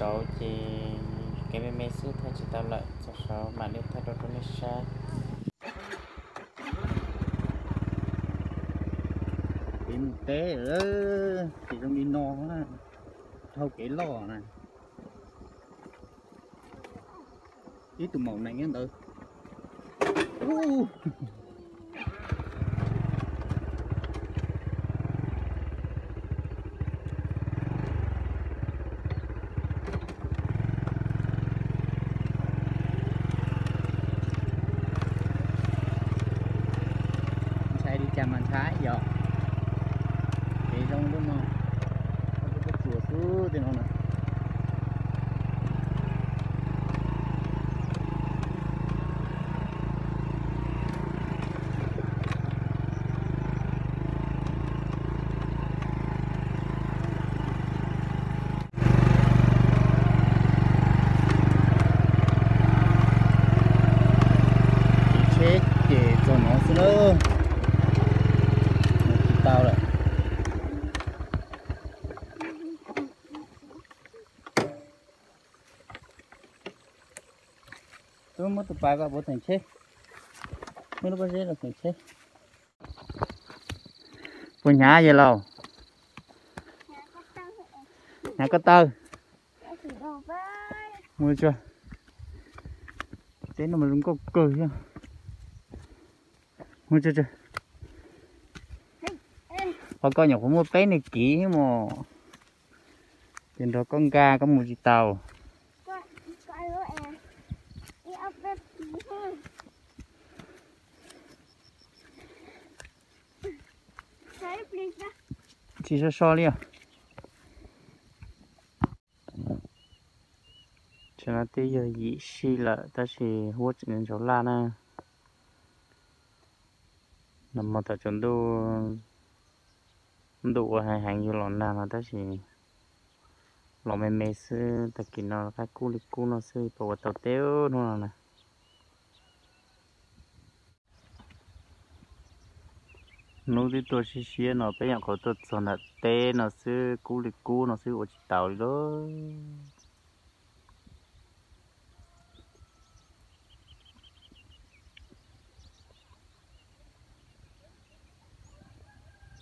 Saud ces kev me me xwb thaij tsis tau lawm, txog saud mam li thaij rau rau nej saib. Kev mus teb ces zoo li no na, dhau kev loj na. Ib tug maum nees nyob ntawd. Ntshai li cas mas ntshai yom. Kev zoo lub no, lub tsuas xwb tej no na. Tsheb ces txog no xwb na, mus tsis tau lawm. Twb muab tus pas kom puas theem tsheb, muab lub pob zeb los theem tsheb. Puas hnyav yawg laus? Hnyav ko taw. Mus tsuag, teb no mas zoo nkauj kawg thiab. Mus tsuag tsuag. Qhov koj nyuam qhuav muaj peb nws kiv mos, ces nrog koj nkag koj mus tsis tau. Tsis so so li os. Tsam no twb yog yim sij lawm tab sis huab tseem ntsaus laj na. Nag hmo thaum tsaus ntuj, ntuj ua heev heev yuav los nag no tab sis los me me xwb, tag kis no rov qab kub li kub no xwb, puas ua tau teb hnub no na. Hnub twb tuaj siab siab no peb nyuam qhuav tuaj txog nram teb no xwb, kub li kub no xwb ua tsis taus li lauj.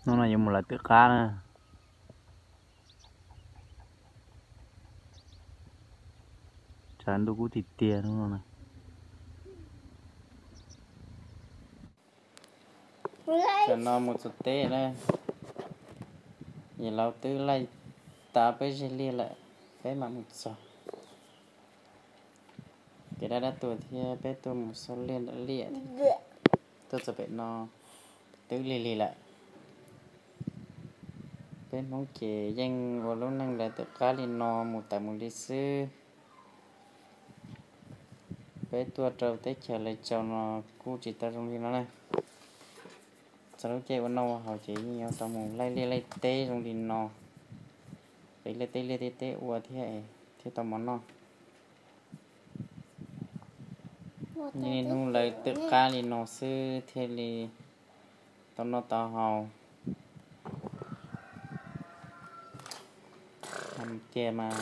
Hnub no yuav mus lawv twm qab na. Tshav ntuj kub tiag tiag hnub no na. Tsam no mus txog teb na, yawg laus twb laij tas peb zeg liaj lawm, peb mam mus txog. Kev dab dab tuag thiab peb tuaj mus xauj liaj nram liaj thiab, tuaj txog pem no twb lig lig lawm. Peb Hmoob ces yeej ua lub neej lawv twm qab li no mus tas mus li xwb. Peb tuaj rau teb chaws Laij Tsaus no kuj tsis tau zoo li no na. Txog lub caij ua noj ua haus ces yeej yuav tau mus laij liaj laij teb zoo li no, pem laij teb liaj teb teb ua thiab, thiaj tau mov noj. Niaj hnub lawv twm qab li no xwb thiaj li tau noj tau haus. Hais tias mas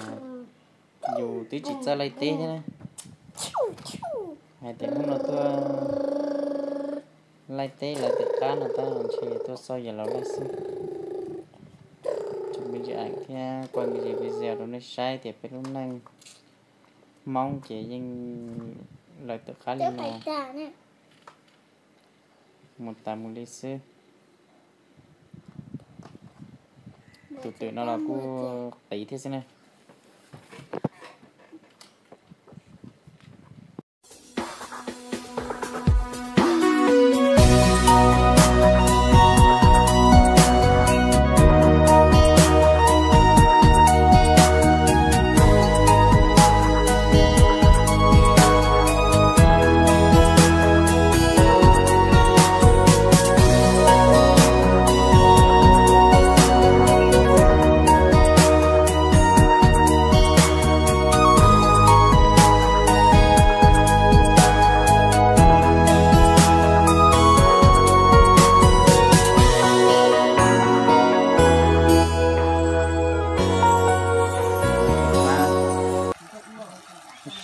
yus twb tsis txawj laij teb thiab na, hais tias hnub no tuaj laij teb lawv twm qab no tab ntshe tuaj xauj yawg laus laij xwb. Tso me ntsis aim thiab kuaj me ntsis video rau nej saib tias peb lub neej Hmoob ces yeej lawv twm qab li no mus tas mus li xwb. Tus twm no los kuj qiv thiab xwb na.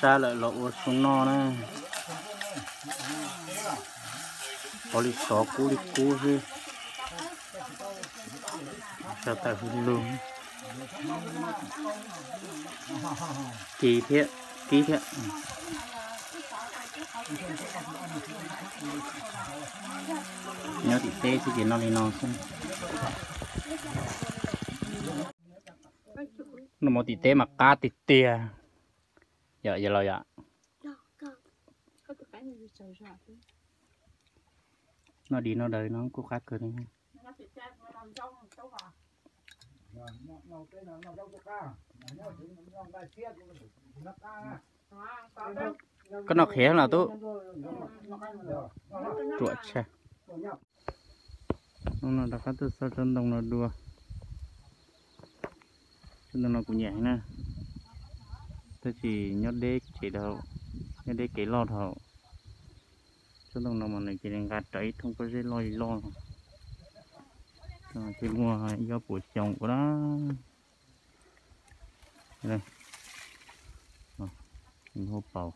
Sab lawm los ua su noj na. Qhov li xov kub li kub xwb. Sab tawm hwj lug. Kib thiab, kib thiab. Nyob tim teb xwb ces noj li no xwb. Noj mov tim teb mas qab tiag tiag. Yog, yog los yom. Noj di noj daws no kuj qab kawg li. Koj noj qhiav los tub? Ruam tshaj. Hnub no rov qab tuaj xauj tsob ntoo no dua. Tsob ntoo no kuv nyiam heev na, tab sis nyob deb tsev dhau, nyob deb kev loj dhau. Tsob ntoo no mas nws cia li nqa rawv ib thooj pob zeb loj li loj no. Ces muaj ib ob puas xyoo ua na. Nws hu paus,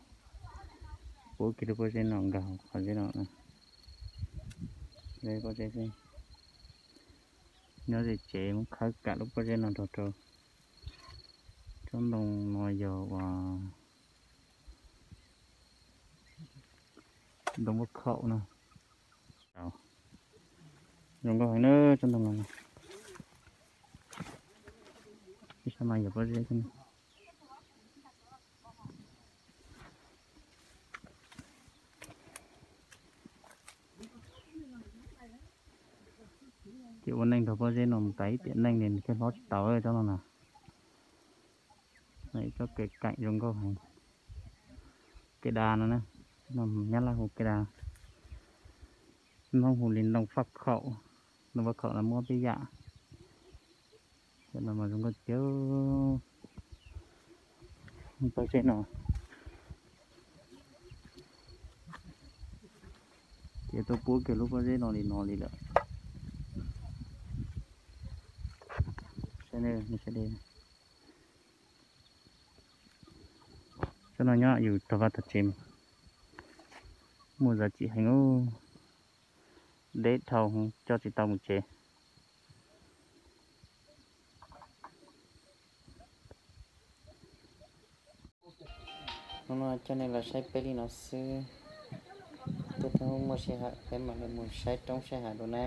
puab kiag lub pob zeb no nkag qhov zeb no. Pob zeb xwb, nyob ze tsev muab khawb kam lub pob zeb no rau rau. Tsob ntoo no yog uas ntoo vaj khaum na. Zoo nkauj heev na tsob ntoo no. Ib sab mas yog pob zeb thiab. Ces ua neej nrog pob zeb no mus tas ib tiam neej li nws thiaj hlob tsis tau tsob no na. Tsob kev kaim zoo nkauj heev. Kev da no na, nyab laj hu kev da, Hmoob hu li ntoo faj khaum, ntoo faj khaum no muab peb yam. Cov no mas zoo nkauj tiag. Pob zeb no ces tuaj puab kiag lub pob zeb no li no li lawm. Saib, tsob no nyob yus tog vaj tog tsev, muaj zaj tsim heev, deb dhau coj tsis tau mus tsev. Hnub no coj nej los saib peb li no xwb. Tej tug muaj sij hawm peb mam li mus saib roob saib hav dua na.